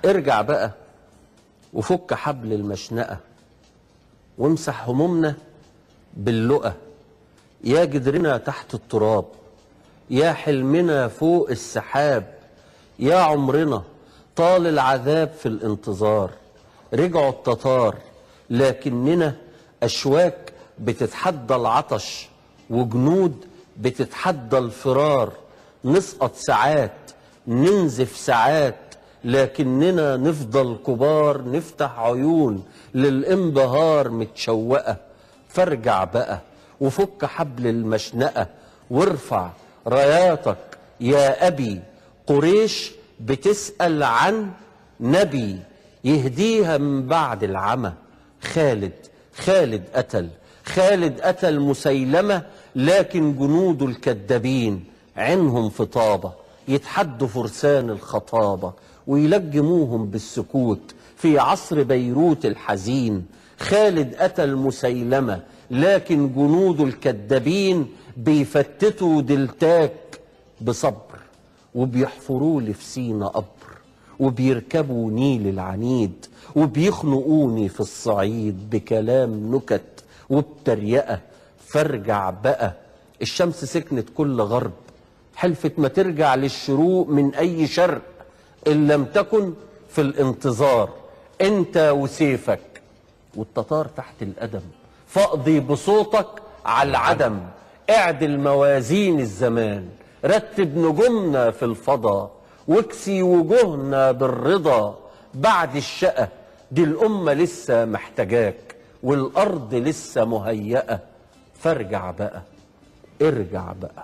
ارجع بقى وفك حبل المشنقة، وامسح همومنا باللقة. يا جدرنا تحت التراب، يا حلمنا فوق السحاب، يا عمرنا طال العذاب في الانتظار. رجعوا التتار لكننا أشواك بتتحدى العطش، وجنود بتتحدى الفرار. نسقط ساعات، ننزف ساعات، لكننا نفضل كبار، نفتح عيون للانبهار متشوقة. فارجع بقى وفك حبل المشنقة، وارفع راياتك يا أبي. قريش بتسأل عن نبي يهديها من بعد العمى. خالد، خالد قتل، خالد قتل مسيلمة، لكن جنوده الكذابين عينهم في طابة، يتحدوا فرسان الخطابة ويلجموهم بالسكوت في عصر بيروت الحزين. خالد قتل مسيلمة، لكن جنوده الكذابين بيفتتوا دلتاك بصبر، وبيحفروا لي في سينا قبر، وبيركبوا نيل العنيد، وبيخنقوني في الصعيد بكلام نكت وبتريقة. فارجع بقى، الشمس سكنت كل غرب، حلفت ما ترجع للشروق من أي شرق إن لم تكن في الانتظار أنت وسيفك، والتتار تحت القدم. فاقضي بصوتك على العدم، اعدل موازين الزمان، رتب نجومنا في الفضاء، واكسي وجوهنا بالرضا. بعد الشقة دي الأمة لسه محتاجاك، والأرض لسه مهيئة. فارجع بقى، ارجع بقى.